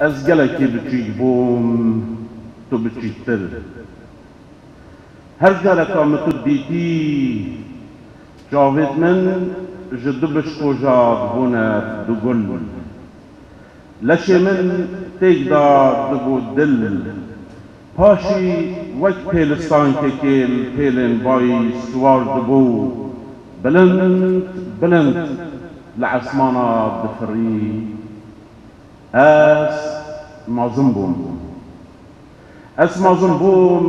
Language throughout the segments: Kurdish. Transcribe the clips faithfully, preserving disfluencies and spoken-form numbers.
Ez gelekî biçîk bûm, tu biçîktir. Her careka min tu dîtî, çavêt min ji du bişkoja dibûne du gul. Leşê min têk da dibû dil. Paşî wek pêlistankekê li pêlên bayî siwar dibû, bilind bilind li esmana difirî. Ez mezin bûm. Ez mezin bûm,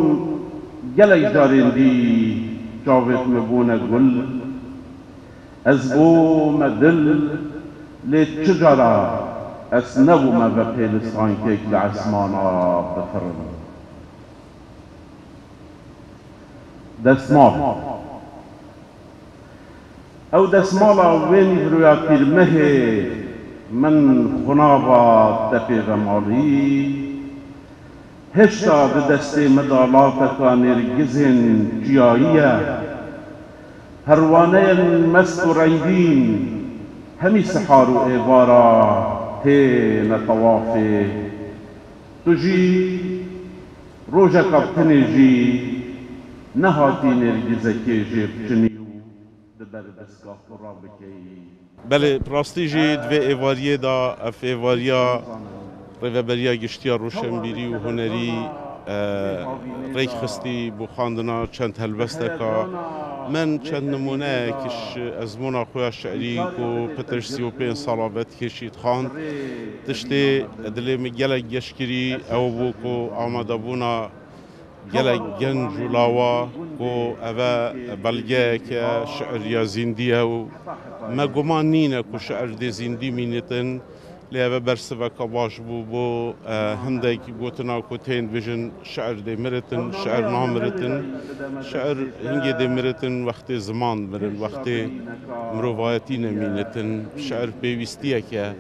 gelek carên dî çavêt min bûne gul. Ez bûme dil, lê çi cara ez nebûme ve pêlistankek li esmana bifirim. Destmal. Ew destmala wê nîvroya tîrmehê min xunava tepê vemalî, hêşta di destê min de lateka nêrgizên çiyayî ye. Perwaneyên mest û rengîn hemî sihar û êvara têne tewafê. Tu jî rojeka bi tenê jî nehatî nêrgizekê jê biçinî û di ber destgah xwe rabikeyî. Belê, bi rastî jî di vê êvariyê de, ev êvariya Rêveberiya Giştî ya Roşenbîrî û Hunerî, e, rêk xistî bo xwendina çend helbesteka. Min çend nimûneyek ji ezmûna xwe ya şi'rî ku pitir ji sî û pênc sala ve dikêşî dixwend. Tiştê dilê min gelek geş kirî ew bû ku amadebûna gelek genc û lawa ku eve belgeyeke şi'ir ya zîndî ye û me guman nîne ku şi'ir dê zîndî mînitin, lê eve bersiveka baş bû bo, e, hindek gotina ku tên dibêjin şi'ir dê miritin, şi'ir namiritin. Şi'ir hingê dê miritin, wextê ziman mirin, wextê mirovayetî nemînitin. Şi'ir pêwîstiyek e.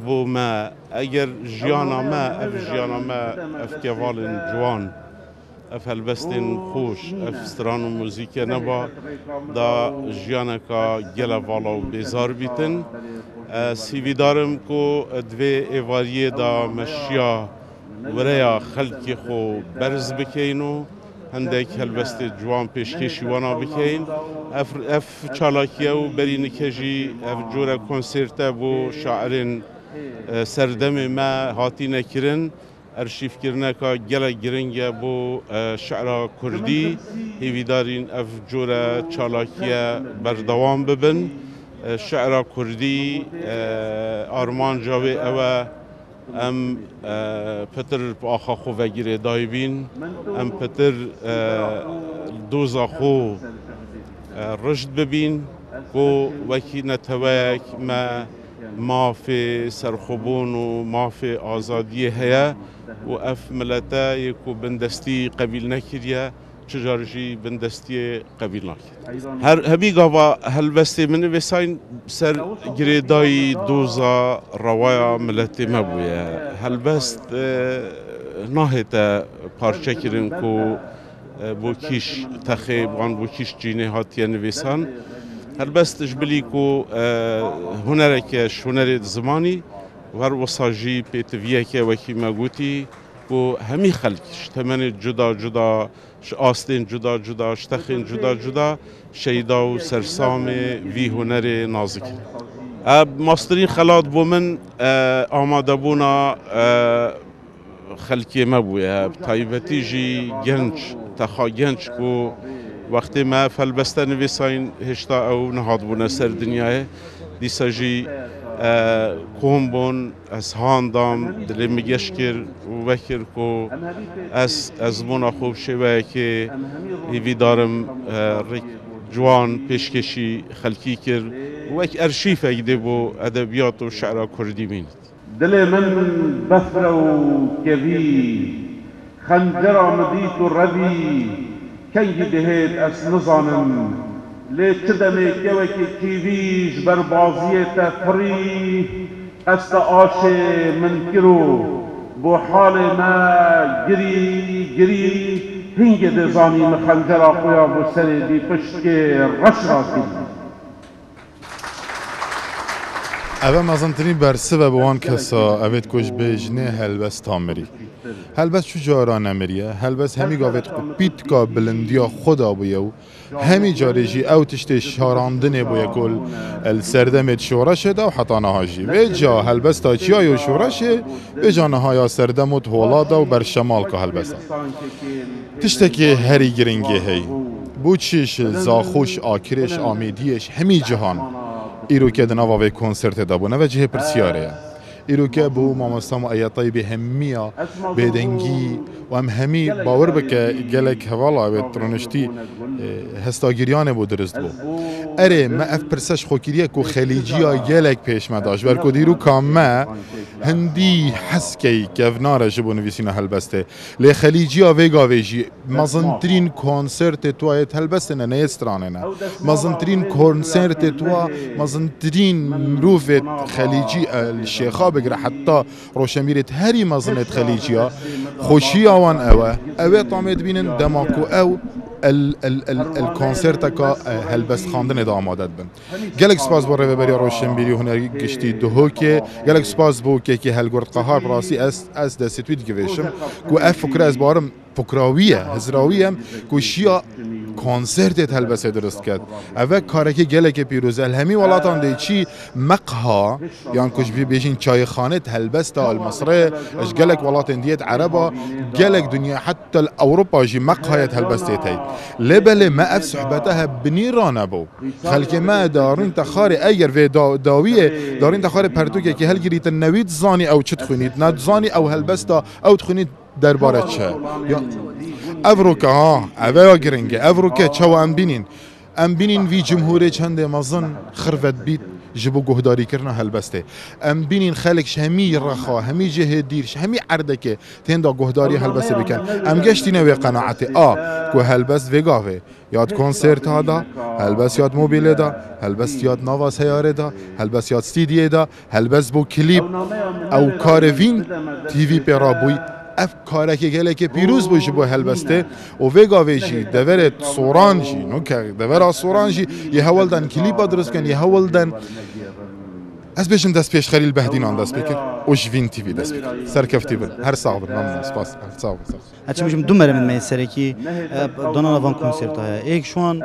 Bo me, eger jiyana me, ev jiyana me, ev kevalên ciwan, ev helbestên xweş, ev stran û muzîke neba, da jiyaneka gele vala û bêzar bîtin. Ez hîvîdar im ku di vê êvariyê de me şiya wireya xelkê xwe berz bikeyn û hindek helbestê ciwan pêşkêşî wana bikeyn. Ev, ev çalakiye û berî nike jî ev cure konserte bo şairên, e, serdemê me hatine kirin. Erşîvkirineka gelek giring e bo, e, şi'ra kurdî. Hêvîdarîn ev cure çalakiye berdewam bibin. E, şi'ra kurdî, e, armanca wê ew e, em, e, pitir bi axa xwe ve girêdayî bîn, em pitir, e, doza xwe, e, rişt bibîn, ku wekî neteweyek me mafê serxwebûn û mafê azadiyê heye û ev milete yê ku bindestî qebîl nekiriye, çi car jî bindestiyê qebîl nake. Her hemî gava helbestê min nivîsayîn ser girêdayî doza rewaya miletê me bûye. Helbest, e, nahête parçekirin ku, e, bo kîş texê, wan bo kîş çînê hatiye nivîsan. Helbest ji bilî ku, e, hunereke ji hunerê zimanî, her wisa jî pêtiviyeke wekî me gotî ku hemî xelk ji temenê cuda cuda, ji astên cuda cuda, ji texên cuda cuda şeyda û sersamê vî hunerê nazik in. E, mastirîn xelat bo min, e, amadebûna, e, xelkê me bûye, bi taybetî jî genç, texa genç ku wextê me ev helbeste nivîsayîn, hêşta ew nehatbûne ser dinyayê. Dîsa jî, e, kom bûn, ez han dam, dilê min geş kir û vekir ku ez ezmûna xwe bi şêweyekê hêvîdar im, e, rêk ciwan pêşkêşî xelkî kir û wek erşîfek dê bo edebiyat û şi'ra kurdî mînit. Dilê min befre û kevî, xencera min dît û revî, kengî dihêt ez nizanim. Lê çi demê kewekî kîvî ji ber baziyê te firî, ez te aşê min kiro, bo halê me girî, girî, hingê dê zanî min xencera xwe ya bo serê dî piştkê reş rakirî. Ev e mezintirîn bersiv e bi wan kesa, evêt ku ji bêjinê helbesta mirî. Helbest çu cara nemiriye, helbest hemî gavêt ku pîtka bilindiya xwe da bûye û hemî carê jî ew tiştê şarandinê bûye ku li serdemê di şoreşê de û heta niha jî. Vê ca helbesta çiya yo şoreşê, vê ca niha ya serdem û di hola de û berşemalka helbesta. Tiştekî herî giringê heye. Bo çi ji Zaxo, ji Akirê, ji Amêdiyê, ji hemî cihan îroke di nava vê konsertê de bû? Neve cihê pirsyarê ye. Îroke bo mamosta Mueyye Teyîbî hemiya bêdengî û em hemî bawer bike gelek hevala wê rûniştî, e, hestagiriyanê bo dirist bû. Erê, me ev pirse ji xwe kiriye ku xelîciya gelek pêş me da. Ji ber ku dîroka me hindî hez key kevnar e ji bo nivîsîna helbestê. Lê xelîciya vê gavê jî mezintirîn konsertê twa yê helbestê ne, ne yê stranê ne. Mezintirîn konsertê twa, mezintirîn mirovê xelîcî, e, li Şêxa bigire heta Roşenbîrê herî mezinê xelîciya. Xweşiya wan ew e. Ew ê tamê dibînin dema ku ew el, el, el, el konserteka, e, helbestxandinê de amade dibin. Gelek spas bo Rêveberiya Roşenbîrî û Hunerî Giştî Duhokê. Gelek spas bo kekê Helgurt Qehar. Bi rastî ez, ez destê wî digivêşim ku ev fikre ez barim fikra wî ye, hizra wî ye ku şiya konsertê helbestê dirist ket. Ev e karekê gelekê pîroz e. Li hemî welatan dê çî meqha, yan ku ji bî bêjin çayxanê helbesta li Misrê, ji gelek welatên diyê di Ereba, gelek dinya heta li Ewropa jî meqhayê helbestê tey. Lê belê me ev sohbeta he binî ranebû. Xelkê me darîn te xarê, eger vê da-, dawiyê darîn te xarê pertûkekî helgirîtin, ne wî dizanî ew çi dixwînît, ne dizanî ew helbesta ew dixwînît derbare çi. Ya, ev roke, ha, ev ya giring e. Ev roke çawa em bînîn? Em bînîn vî cumhûrê çendê mezin xirvet bît ji bo guhdarîkirina helbestê. Em bînîn xelk ji hemî rexa, hemî cihê dîr, ji hemî erdekê tên da guhdariya helbestê bikin. Em geştîne wê qenaetê a ku helbest vê gavê ya di konserta da, helbest ya di mobîlê da, helbest ya di nava seyarê da, helbest ya di stîdiyê da, helbest bo klîp, ew karê vîn T V pê rabûy, ev karekê gelekê pîroz bû ji bo helbestê û vê gavê jî deverê soran jî, noke devera soran jî yê hewldan klîpa dirist kin, yê hewldan Ez bêjim dest pêş Xelîl Behdînan dest pê kir û ji Vîn T V dest pê kir. Serkeftî bin. Her sax bin. Memnun. Spas. Her sax bin. Sağ ol. Her çi bêjim du meremên me yê serekî, e, danana van konserta heye. Êk ji wan, e,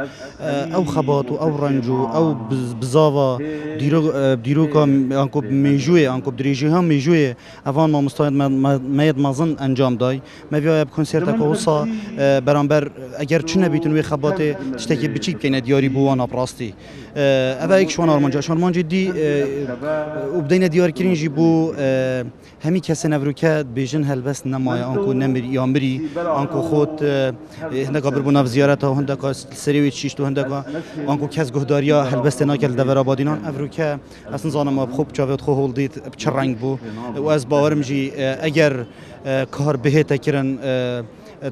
ew xebat û ew renc û ew biz-, bizava dîro-, e, dîroka, anko mêjûyê, anko dirêjîha mêjûyê, evan mamostayên me, me, me yê mezin encam day. Me viya bi konserteka wisa, e, beramber, eger çi nebîtin wê xebatê tiştekî biçîk bikeyne diyarî bo wan a bi rastî. E, ev e yek ji wan armanca. Ji armancê dî, e, û bideyne diyarkirin jî bo, e, hemî kesên evroke dibêjin helbest nemaye, anku nemir, ya mirî, anku xot, e, e, hindeka bir bo nav ziyareta, hindeka serê wê şişt û hindeka, anku kes guhdariya helbestê nake li devera badînan. Evroke ez nizanim, bi xwe bi çavê xwe hol dît, bi çi reng bû. Û ez bawerim jî, e, eger, e, kar bihête kirin, e, e,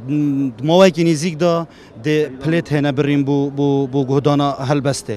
di mawekî nêzîk de dê pilêt hêne birîn bo, bo, bo guhdana helbestê.